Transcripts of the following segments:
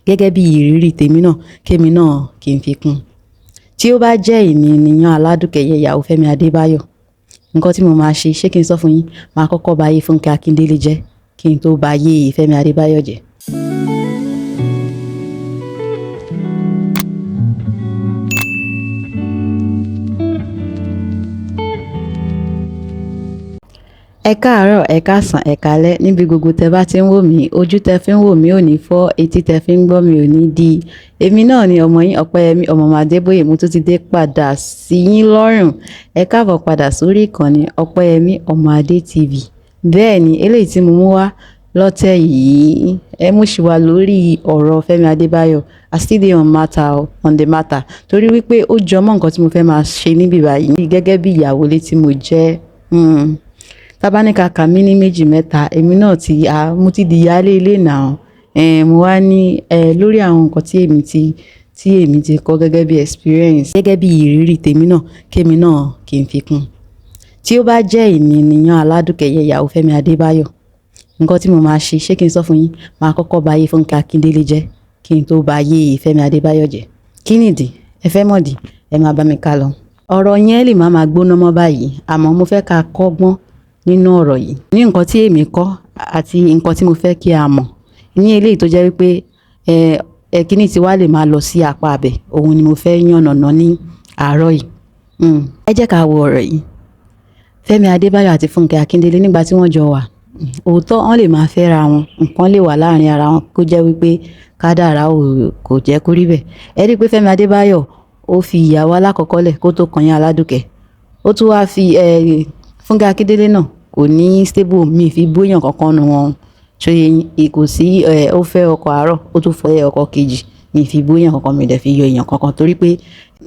Gẹ́gẹ́ bí ìrírí tèmi náà, kémi náà kí n fi kún. Tí ó bá jẹ́ èmi nìyàn Aládùkẹ́ ìyàwó Fẹ́mi Adébáyọ̀, nǹkan tí mo máa ṣe, ṣé kí n sọ fún yín? Màá kọ́kọ́ ba ayé Fúnkẹ́ Akíndélé jẹ́ kí n tó ba ayé Fẹ́mi Adébáyọ̀ jẹ́. Ẹ káàárọ̀, ẹ káàsán, ẹ káalẹ́ níbi gbogbo tẹ bá ti ń wò mí. Ojú tẹ fi ń wò mí ò ní fọ́, etí tẹ fi ń gbọ́ mi ò ní di. Èmi náà ni ọmọ yín Ọpẹ́yẹmí ọmọ Adébóyè. Mo tún ti dé padà sí yín lọ́rùn. Ẹ káàbọ̀ padà sórí ìkànnì Ọpẹ́yẹmí ọmọ Adé TV. Bẹ́ẹ̀ ni, eléyìí tí mo mú wá lọ́tẹ̀ yìí, ẹ mú ṣì wà lórí ọ̀rọ̀ Fẹ́mi Adébáyọ̀. I still dey on matter, on the matter, torí wípé ó jọ mọ́ nǹkan tí mo fẹ́ máa ṣe níbí báyìí gẹ́gẹ́ bí ìyàwó ilé tí mo jẹ́. Tá bá ní ká kà mí ní méjì mẹ́ta, èmi náà ti mo ti di ìyáálé ilé now. Mo wá ní lórí àwọn nǹkan tí èmi ti kọ́ gẹ́gẹ́ bí experience, gẹ́gẹ́ bí ìrírí tèmi náà, kémi náà kí n fi kún. Tí ó bá jẹ́ èmi nìyàn Aládùkẹ́ ìyàwó Fẹ́mi Adébáyọ̀, nǹkan tí mo máa ṣe, ṣé kí n sọ fún yín? Màá kọ́kọ́ ba ayé Fúnkẹ́ Akíndélé jẹ́ kí n tó ba ayé Fẹ́mi Adébáyọ̀ jẹ́. Kí nìdí? Ẹ fẹ́ mọ̀dí? Ẹ máa bá mi ká lọ. Ọ̀rọ̀ yẹn lè má máa gbóná mọ́ báyìí, àmọ́ mo fẹ́ ká kọ́gbọ́n nínú ọ̀rọ̀ yìí. Ní nǹkan tí èmi kọ́ àti nǹkan tí mo fẹ́ kí a mọ̀ ní eléyìí tó jẹ́ wípé ẹ kíní tí wá lè máa lọ sí apá abẹ, òun ni mo fẹ́ yànnàná ní àárọ̀ yìí. Ẹ jẹ́ ká wo ọ̀rọ̀ yìí. Fẹ́mi Adébáyọ̀ àti Fúnkẹ́ Akíndélé, nígbà tí wọ́n jọ wà, òótọ́, wọ́n lè máa fẹ́ra wọn, nǹkan lè wà láàrin ara wọn, kó jẹ́ wípé kádàrá ò kò jẹ́ kó rí bẹ́ẹ̀. Ẹ rí i pé Fẹ́mi Adébáyọ̀, ó fi ìyàwó alákọ̀ọ́kọ́ lẹ̀ kó tó kan yín Aládùkẹ́. Ó tún wá fi Fúnkẹ́ Akíndélé náà, kò ní stable mi fi bóyàn kankan nu wọn. Ṣó yé yín? Kò sí ó fẹ́ ọkọ àárọ̀, ó tún fẹ́ ọkọ kejì. Mi fi bóyàn kankan, mi dẹ̀ fi yọ èèyàn kankan, torí pé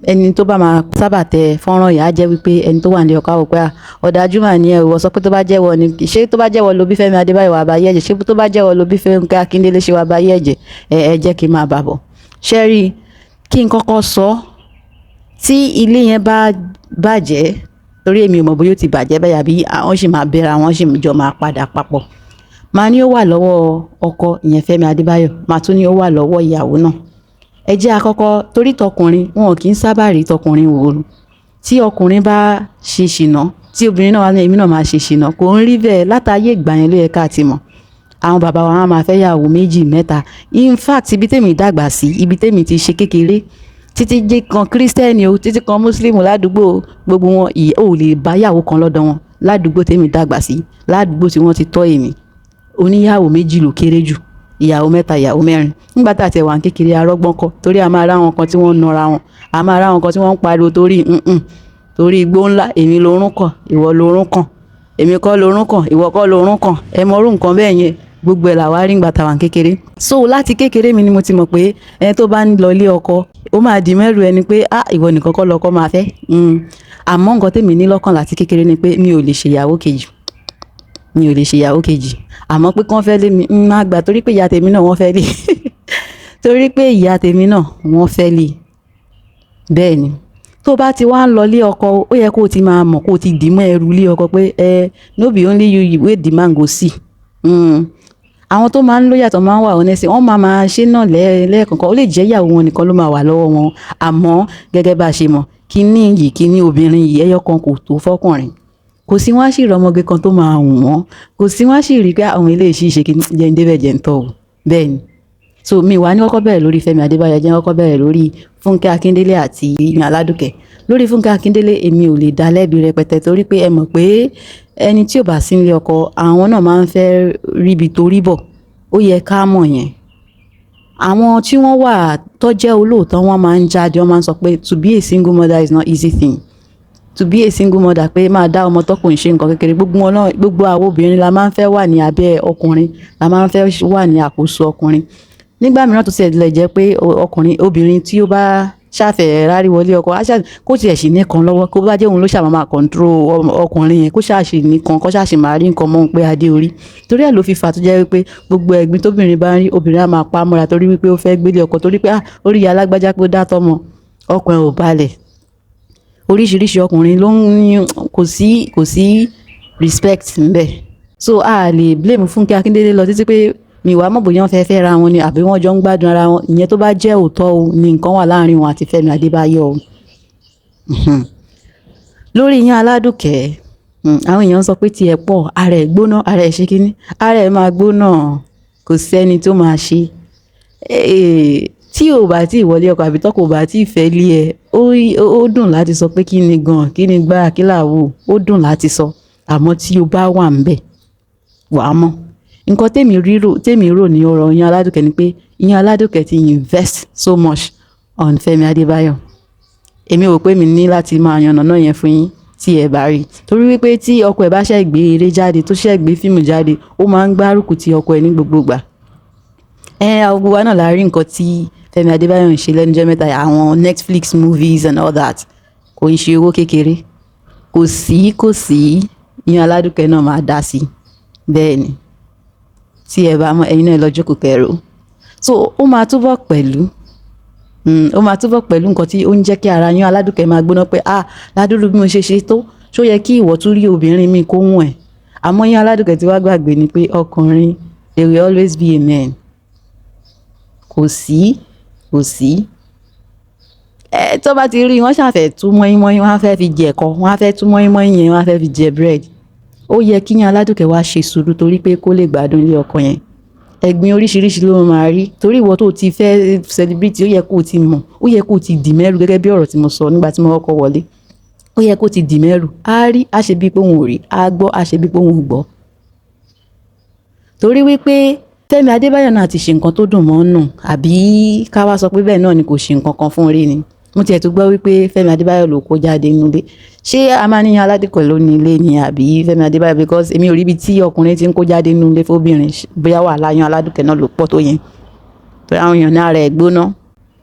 ẹni tó bá máa sábà tẹ fọ́nrán yìí á jẹ́ wípé ẹni tó wà ní ọkọ àwò pé à ọ̀dájú mà ní ẹ. Wọ sọ pé tó bá jẹ́wọ́ ni, ṣé tó bá jẹ́wọ́ ló bí Fẹ́mi Adébáyọ̀ wà bá yé ẹ̀jẹ̀? Ṣé tó bá jẹ́wọ́ ló bí Fúnkẹ́ Akíndélé, ṣe wà bá yé ẹ̀jẹ̀? Ẹ jẹ́ kí n máa bà bọ̀. Ṣé rí, kí n kọ́kọ́ sọ, tí ilé yẹn bá bàjẹ́, torí èmi ò mọ̀ bóyá ó ti bàjẹ́ bẹ́ẹ̀ àbí àwọn sì máa bẹ̀rẹ̀, àwọn sì jọ máa padà papọ̀, màá ní ó wà lọ́wọ́ ọkọ, ìyẹn Fẹ́mi Adébáyọ̀. Màá tún ní ó wà lọ́wọ́ ìyàwó náà. Ẹ jẹ́ àkọ́kọ́, torí tọkùnrin, wọn kì í sábà rí tọkùnrin wò ó. Tí ọkùnrin bá ṣe ṣìnà, tí obìnrin náà wá ní èmi náà máa ṣe ṣìnà, kò ń rí bẹ́ẹ̀. Látàyè ìgbà yẹn ló yẹ ká ti mọ̀, àwọn bàbá wa máa fẹ́ yàwó méjì, mẹ́ta. In fact, ibi tèmi dàgbà sí, ibi tèmi ti ṣe kékeré, títí jẹ́ kan Kírísítẹ́nì o, títí kan Mùsùlùmí ládùúgbò, gbogbo wọn ò lè bá yàwó kan lọ́dọ̀ wọn. Ládùúgbò tèmi dàgbà sí, ládùúgbò tí wọ́n ti tọ́ èmi, oníyàwó méjì ló kéré jù, ìyàwó mẹ́ta, ìyàwó mẹ́rin. Nígbà tá a ti wà ní kékeré, arọ́gbọ́n kọ́, torí a máa ráwọn kan tí wọ́n ń nara wọn, a máa ráwọn kan tí wọ́n ń pariwo torí igbó ńlá, èmi lorún kàn, ìwọ lorún kàn, èmi kọ́ lorún kàn, ìwọ kọ́ lorún kàn. Ẹ mọ irú nǹkan bẹ́ẹ̀ yẹn, gbogbo ẹ̀ làwa rí nígbà tá a wà ní kékeré. So láti kékeré mi ni mo ti mọ̀ pé ẹni tó bá ń lọ ilé ọkọ, ó máa di mẹ́rù ẹni pé ah, ìwọ nìkan kọ́ lọkọ máa fẹ́. Àmọ́ nǹkan tèmi ní lọ́kàn láti kékeré ni pé mi ò lè ṣe ìyàwó kejì, mi ò lè ṣe ìyàwó kejì. Àmọ́ pé kán fẹ́ lé mi, ń má gbà, torí pé ìyá tèmi náà wọ́n fẹ́ lé, torí pé ìyá tèmi náà wọ́n fẹ́ lé. Bẹ́ẹ̀ ni, tó bá ti wá ń lọ ilé ọkọ, ó yẹ kó o ti máa mọ̀, kó o ti dì mọ́ ẹrù ilé ọkọ pé ẹ no be only you wey the man go see. Àwọn tó máa ń lóyà, tó máa ń wà honest, wọ́n máa máa ṣe náà lẹ́ẹ̀kọ̀ọ̀kan. Ó lè jẹ́ ìyàwó wọn nìkan ló máa wà lọ́wọ́ wọn. Àmọ́ gẹ́gẹ́ bá a ṣe mọ̀, kíní yìí, kíní obìnrin yìí, ẹyọ kan kò tó fọ́kùnrin. Kò sí, wọ́n á sì rọmọge kan tó máa wù wọ́n. Kò sí, wọ́n á sì rí pé àwọn eléyìí sì ṣe kí jẹ́ ń débẹ̀, jẹ́ ń tọ̀ o. Bẹ́ẹ̀ ni. So mi wà ní kọ́kọ́ bẹ̀rẹ̀ lórí Fẹ́mi Adébáyọ̀, jẹ́ kọ́kọ́ bẹ̀rẹ̀ lórí Fúnkẹ́ Akíndélé àti Ìyàn Aládùkẹ́. Lórí Fúnkẹ́ Akíndélé, èmi ò lè dá lẹ́bi rẹpẹtẹ, torí pé ẹ mọ̀ pé ẹni tí ò bá sí nílé ọkọ, àwọn náà máa ń fẹ́ ríbi torí bọ̀. Ó yẹ ká mọ̀ yẹn. Àwọn tí wọ́n wà tó jẹ́ olóòótọ́, wọ́n máa ń jáde, wọ́n máa ń sọ pé to be a single mother is not easy thing. To be a single mother, pé máa dá ọmọ tó, kò ń ṣe nǹkan kékeré. Gbogbo wọn náà, gbogbo àwọn obìnrin la máa ń fẹ́ wà ní abẹ́ ọkùnrin, la máa ń fẹ́ wà ní àkóso ọkùnrin. Nígbà mìíràn tó ti lè jẹ́ pé ọkùnrin, obìnrin tí ó bá ṣàfẹ́ rárí wọlé ọkọ, kó tiẹ̀ sì nìkan lọ́wọ́, kó bá jẹ́ òun ló ṣàmà máa control ọkùnrin yẹn, kó ṣàṣì nìkan, kó ṣàṣì máa rí nǹkan mọ́ òun pé adé orí. Torí ẹ̀ ló fi fà tó jẹ́ wípé gbogbo ẹ̀gbin tóbìnrin bá ń rí, obìnrin á máa pa á mọ́ra, torí wípé ó fẹ́ gbélé ọkọ, torí pé ah, orí ìyá alágbájá pé ó dá tọ́mọ, ọkàn ẹ̀ ò balẹ̀. Oríṣiríṣi ọkùnrin ló ń ní, kò sí respect ńbẹ̀. So a lè blame Fúnkẹ́ Akíndélé lọ títí pé Mi wàá mọ̀ bóyá wọ́n fẹ́ fẹ́ ra wọn ni àbí wọ́n jọ ń gbádùn ara wọn. Ìyẹn tó bá jẹ́ òótọ́ o ní nǹkan wà láàrin wọn àti Fẹ́mi Adébáyọ̀ o. Lórí Iyán Aládùkẹ́, àwọn èèyàn sọ pé tiẹ̀ pọ̀, ara ẹ̀ gbóná, ara ẹ̀ ṣe kínní, ara ẹ̀ máa gbóná, kò sẹ́ni tó máa ṣe. Tí o bá tí wọlé ọkọ àbí tọkọ ò bá tí fẹ́ lé ẹ, ó dùn láti sọ pé kí ni gan, kí ni gbá, kí làwò, ó dùn láti sọ. Àmọ́ tí o bá wà ńbẹ̀, wà á mọ̀. Nǹkan tèmi rírò, tèmi rò ní ọ̀rọ̀ Iyán Aládùkẹ́ ni pé Iyán Aládùkẹ́ ti invest so much on Fẹ́mi Adébáyọ̀. Èmi rò pé mi ní láti máa yànnàná yẹn fún yín tí ẹ bá rí. Torí wípé tí ọkọ ẹ̀ bá ṣẹ̀ gbé eré jáde, tó ṣẹ̀ gbé fíìmù jáde, ó máa ń gbárùkù ti ọkọ ẹ̀ ní gbogbo ìgbà. Gbogbo wa náà la rí nǹkan tí Fẹ́mi Adébáyọ̀ ń ṣe lẹ́nu ọjọ́ mẹ́ta, àwọn Netflix movies and all that. Kò ń ṣe owó kékeré. Kò sí, kò sí, Iyán Aládùkẹ́ náà máa dá sí. Bẹ́ẹ̀ ni. Tí ẹ bá mọ̀, ẹ̀yin náà ẹ lọ jókòó kẹ́ rò. So ó máa túbọ̀ pẹ̀lú, ó máa túbọ̀ pẹ̀lú nǹkan tí ó ń jẹ́ kí ara Iyán Aládùkẹ́ máa gbóná pé, ah, ládùrú bí mo ṣe ṣe tó, ṣó yẹ kí ìwọ tún rí obìnrin mi kó wùn ẹ́. Àmọ́ Iyán Aládùkẹ́ tí wá gbàgbé ni pé ọkùnrin, there will always be a man. Kò sí, kò sí. Tó bá ti rí, wọ́n ṣà fẹ́ tú mọ́ínmọ́ín, wọ́n á fẹ́ fi jẹ ẹ̀kọ, wọ́n á fẹ́ tú mọ́ínmọ́ín yẹn, wọ́n á fẹ́ fi jẹ bread. Ó yẹ kí Iyán Aládùkẹ́ wá ṣe sùúrù torí pé kó lè gbádùn ilé ọkọ yẹn. Ẹ̀gbin oríṣiríṣi ló máa rí. Torí ìwọ tó ti fẹ́ celebrity, ó yẹ kó ti mọ̀, ó yẹ kó ti dì mẹ́rù gẹ́gẹ́ bí ọ̀rọ̀ tí mo sọ nígbà tí mo kọ́kọ́ wọlé. Ó yẹ kó ti dì mẹ́rù. Á rí, á ṣe bí pé òun ò rí, á gbọ́, á ṣe bí pé òun ò gbọ́. Torí wípé Fẹ́mi Adébáyọ̀ náà ti ṣe nǹkan tó dùn mọ́ nù, àbí ká wá sọ pé bẹ́ẹ̀ náà ni kò ṣe nǹkan kan fún rí ni. Mo tiẹ̀ tún gbọ́ wípé Fẹ́mi Adébáyọ̀ ló kó jáde nínú ilé. Ṣé a máa ní Iyán Aládùkẹ́ ló ní ilé ni àbí Fẹ́mi Adébáyọ̀? Because èmi ò rí ibi tí ọkùnrin tí ń kó jáde nínú ilé fóbìnrin, bóyá wàhálà Iyán Aládùkẹ́ náà ló pọ̀ tó yẹn. Torí àwọn èèyàn ní ara ẹ̀ gbóná,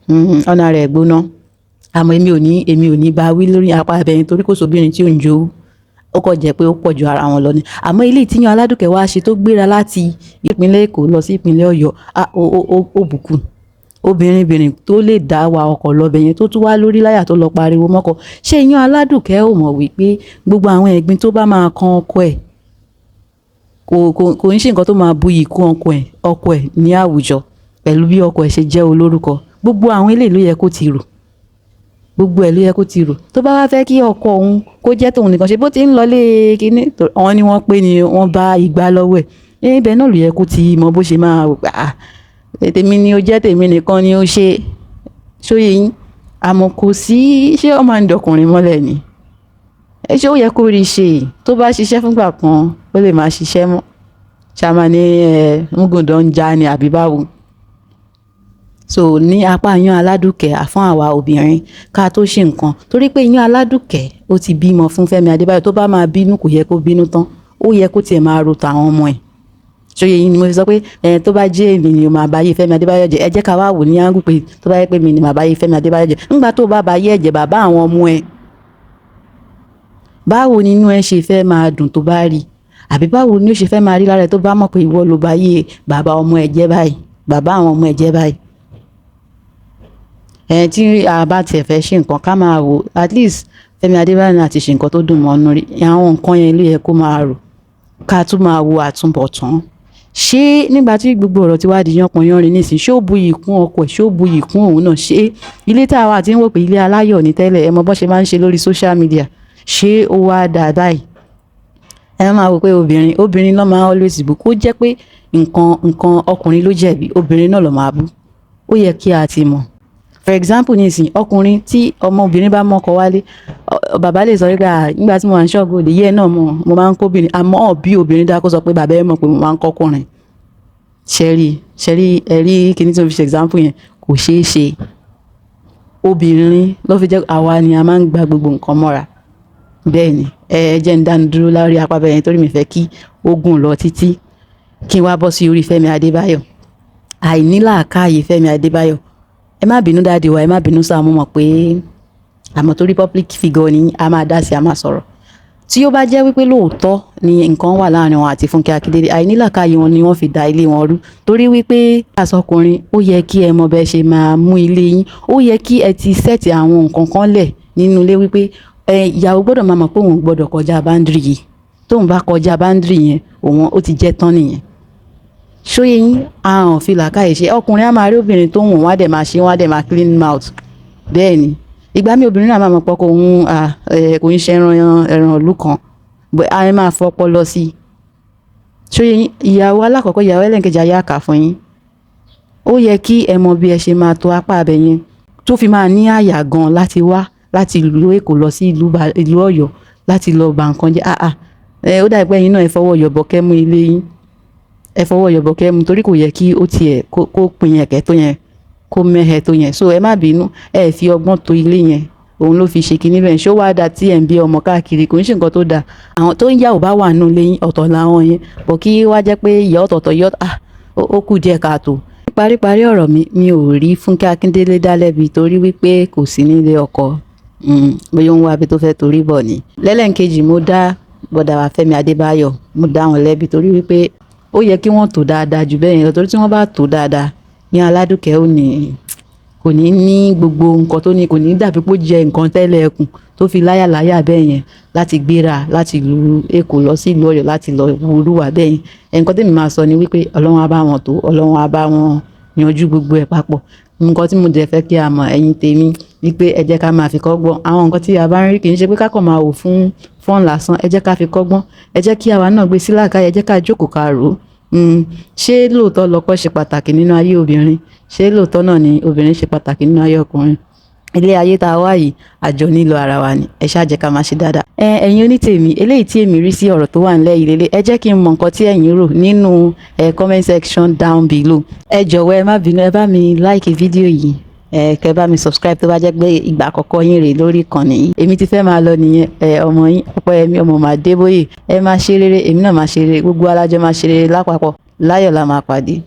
ọ̀nà ara ẹ̀ gbóná. Àmọ́ èmi ò ní bá wí lórí apá ibẹ̀ yẹn torí kò sí obìnrin tí ò ń jowú. Ó kàn jẹ́ pé ó pọ̀ ju ara wọn lọ ni. Àmọ́ eléyìí tí Iyán Aládùkẹ́ wá ṣe tó gbéra láti ìpínlẹ̀ Èkó lọ sí ìpínlẹ̀ Ọ̀yọ́, ah, ó bùkún. Obìnrin bìnrin tó lè dá wa ọkọ̀ lọ bẹ̀ yẹn tó tún wá lórí láyà tó lọ pariwo mọ́kọ. Ṣé Iyán Aládùkẹ́ ò mọ̀ wípé gbogbo àwọn ẹ̀gbin tó bá máa kan ọkọ ẹ̀ kò ń ṣe nǹkan tó máa buyì kún ọkọ ẹ̀ ní àwùjọ pẹ̀lú bí ọkọ ẹ̀ ṣe jẹ́ olórúkọ. Gbogbo àwọn eléyìí ló yẹ kó ti rò. Gbogbo ẹ̀ ló yẹ kó ti rò. Tó bá wá fẹ́ kí ọkọ òun kó jẹ́ tòun nìkan ṣe bó ti ń lọlé kíní, wọ́n ní wọ́n pé ni wọ́n bá igbá lọ́wọ́ ẹ̀. Ibẹ̀ náà ló yẹ kó ti mọ bó ṣe máa wò pé, ah, tèmi ni ó jẹ́, tèmi nìkan ni ó ṣe. Ṣó yé yín? Àmọ́ kò sí, ṣé ó máa ń dọkùnrin mọ́lẹ̀ ni? Ẹ ṣé ó yẹ kó rí ṣe. Tó bá ṣiṣẹ́ fúngbà kan, ó lè máa ṣiṣẹ́ mọ́. Ṣé a máa ní ẹ múgùndàn ń já ni àbí báwo? So ní apá Iyán Aládùkẹ́ fún àwa obìnrin ká tó ṣe nǹkan. Torí pé Iyán Aládùkẹ́ ó ti bímọ fún Fẹ́mi Adébáyọ̀, tó bá máa bínú kò yẹ kó bínú tán. Ó yẹ kó tiẹ̀ máa ro tàwọn ọmọ ẹ̀. Ṣó yé yín ni mo fi sọ pé tó bá jẹ́ èmi ni o máa bá ayé Fẹ́mi Adébáyọ̀ jẹ́. Ẹ jẹ́ ká wá wò ní angle pé tó bá jẹ́ pé èmi ni màá bá ayé Fẹ́mi Adébáyọ̀ jẹ́. Nígbà tó bá bá ayé ẹ̀jẹ̀ bàbá àwọn ọmọ ẹ̀, báwo ni inú ẹ ṣe fẹ́ máa dùn tó bá rí? Àbí báwo ni ó ṣe fẹ́ máa rí lára ẹ tó bá mọ̀ pé ìwọ ló bá ayé bàbá ọmọ ẹ jẹ́ báyìí, bàbá àwọn ọmọ ẹ jẹ́ báyìí? Tí a bá tiẹ̀ fẹ́ ṣe nǹkan ká máa wò, at least Fẹ́mi Adébáyọ̀ náà ti ṣe nǹkan tó dùn mọ́ ọ́nú rí. Àwọn nǹkan yẹn ló yẹ kó máa rò. Ká tún máa wo àtúnbọ̀tán. Ṣé nígbà tí gbogbo ọ̀rọ̀ tí wá di yánpọnyánrin nísìnyí, ṣé ó buyì kún ọkọ ẹ̀, ṣé ó buyì kún òun náà? Ṣé ilé tí àwa tí ń wò pé ilé aláyọ̀ ní tẹ́lẹ̀, ẹ mọ bó ṣe máa ń ṣe lórí social media, ṣé ó wá dà báyìí? Ẹ máa wò pé obìnrin, obìnrin ló máa always bú. Kó jẹ́ pé nǹkan ọkùnrin ló jẹ̀bi, obìnrin náà ló máa bú. Ó yẹ kí a ti mọ̀. For example nísìnyí, ọkùnrin tí ọmọbìnrin bá mọ́kọ wálé, bàbá lè sọ wípé, à, nígbà tí mo wà ní ṣọ́ọ̀bù òde, yẹ́ náà mọ̀, mo máa ń kó obìnrin. Àmọ́ bí obìnrin dá kó sọ pé bàbá ẹ mọ̀ pé mo máa ń kọ́kùnrin. Ṣé rí, ṣé rí, ẹ rí kíní tí mo fi ṣe example yẹn, kò ṣe é ṣe. Obìnrin ló fi jẹ́ àwa ni a máa ń gba gbogbo nǹkan mọ́ra. Bẹ́ẹ̀ ni, ẹ jẹ́ ń dánu dúró lórí apá bẹ́ẹ̀ yẹn torí mi fẹ́ kí ó gùn lọ títí. Kí n wá bọ́ sí orí Fẹ́mi Adébáyọ̀. Àìnílàákàyè Fẹ́mi Adébáyọ̀. Ẹ má bínú daddy wa, ẹ má bínú sir, mo mọ̀ pé àmọ́ torí public figure ni a máa dá sí, a máa sọ̀rọ̀. Tí ó bá jẹ́ wípé lóòótọ́ ni nǹkan wà láàrin wọn àti Fúnkẹ́ Akíndélé, àìnílàákàyè wọn ni wọ́n fi da ilé wọn rú. Torí wípé àsọkùnrin, ó yẹ kí ẹ mọ bẹ ṣe máa mú ilé yín. Ó yẹ kí ẹ ti set àwọn nǹkan kan lẹ̀ nínú ilé wípé ìyàwó gbọ́dọ̀ máa mọ̀ pé òun gbọ́dọ̀ kọjá boundary yìí. Tóun bá kọjá boundary yẹn, òun ó ti jẹ́ tán nìyẹn. Ṣó yé yín? Àrùn fi làákàyè ṣe. Ọkùnrin á máa rí obìnrin tó wùn, wọ́n á dẹ̀ máa ṣe, wọ́n á dẹ̀ máa clean mouth. Bẹ́ẹ̀ ni, ìgbà míì obìnrin náà máa mọ̀ pé ọkọ òun kò ń ṣe ẹran ẹran ìlú kan, a máa fọpọlọ sí i. Ṣó yé yín? Ìyàwó alákọ̀ọ́kọ́, ìyàwó ẹlẹ́nkejì, ayé àkà fún yín. Ó yẹ kí ẹ mọ bí ẹ ṣe máa to apá abẹ yẹn tó fi máa ní àyà gan láti wá láti ìlú Èkó lọ sí ìlú Ọ̀yọ́ láti lọ bà nǹkan jẹ́. Ah ah, ẹ ó dàbí pé ẹ̀yin náà, ẹ fọwọ́ yọ̀bọ̀kẹ́ mú ilé yín, ẹ fọwọ́ yọ̀bọ̀kẹ́ mú, torí kò yẹ kí ó tiẹ̀ kó pin ẹ̀kẹ́ tó yẹn, kó mẹ́hẹ tó yẹn. So ẹ má bínú, ẹ fi ọgbọ́n tó ilé yẹn, òun ló fi ṣe kinní bẹ́ẹ̀. Ṣó wáá da tí ẹ̀ ń bí ọmọ káàkiri? Kò ń ṣe nǹkan tó dáa. Àwọn tó ń yàwó bá wà nínú ilé yín, ọ̀tọ̀ làwọn yẹn bọ̀, kí wá jẹ́ pé ìyá ọ̀tọ̀ọ̀tọ̀ yọ, ah, ó kù díẹ̀ káàtó. Paríparí ọ̀rọ̀ mi, mi ò rí Fúnkẹ́ Akíndélé dá lẹ́bi torí wípé kò sí nílé ọkọ, bóyá ó ń wá ibi tó fẹ́ torí bọ̀ ni. Lẹ́lẹ́ǹkejì, mo dá bọ̀dà wa Fẹ́mi Adébáyọ̀, mo dá wọn lẹ́bi torí wípé ó yẹ kí wọ́n tó dáadáa jù bẹ́ẹ̀ yẹn lọ, torí tí wọ́n bá tó dáadáa ní, Aládùkẹ́ ò ní, kò ní ní gbogbo nǹkan tó ní, kò ní dàbí pé ó jẹ nǹkan tẹ́lẹ̀ ẹkùn tó fi láyàláyà bẹ́ẹ̀ yẹn láti gbéra láti ìlú Èkó lọ sí ìlú Ọ̀yọ́ láti lọ wúrúwà bẹ́ẹ̀ yẹn. Nǹkan tẹ́mi máa sọ ni wípé Ọlọ́run á bá wọn tó, Ọlọ́run á bá wọn yanjú gbogbo ẹ̀ papọ̀. Nǹkan tí mo dẹ̀ fẹ́ kí a mọ̀, ẹ̀yin tèmi, wípé ẹ jẹ́ ká máa fi kọ́gbọ́n àwọn nǹkan tí a bá ń rí. Kì í ṣe pé ká kàn máa wò fún fọ́n lásán. Ẹ jẹ́ ká fi kọ́gbọ́n, ẹ jẹ́ kí àwa náà gbé sí làákàyè, ẹ jẹ́ ká jókòó ká rò ó. Ṣé lóòótọ́ lọkọ ṣe pàtàkì nínú ayé obìnrin? Ṣé lóòótọ́ náà ni obìnrin ṣe pàtàkì nínú ayé ọkùnrin? Ilé ayé tá a wá yìí, àjọ nílò ara wa ni. Ẹ ṣáà jẹ́ ká máa ṣe dáadáa. Ẹ ẹ̀yin onítèmi, eléyìí tí èmi rí sí ọ̀rọ̀ tó wà nílẹ̀ yìí lélẹ̀. Ẹ jẹ́ kí n mọ nǹkan tí ẹ̀yin rò nínú comment section down below. Ẹ jọ̀wọ́, ẹ má bínú, ẹ bá mi like fídíò yìí, ẹ kẹ́ bá mi subscribe tó bá jẹ́ pé ìgbà àkọ́kọ́ yín rèé lórí ìkànnì yìí. Èmi ti fẹ́ máa lọ nìyẹn. Ẹ ọmọ yín Ọpẹ́yẹmí ọmọ Màdébóyè. Ẹ máa ṣe rere, èmi náà máa ṣe rere, gbogbo alájọ máa ṣe rere lápapọ̀. Láyọ̀ la máa pàdé.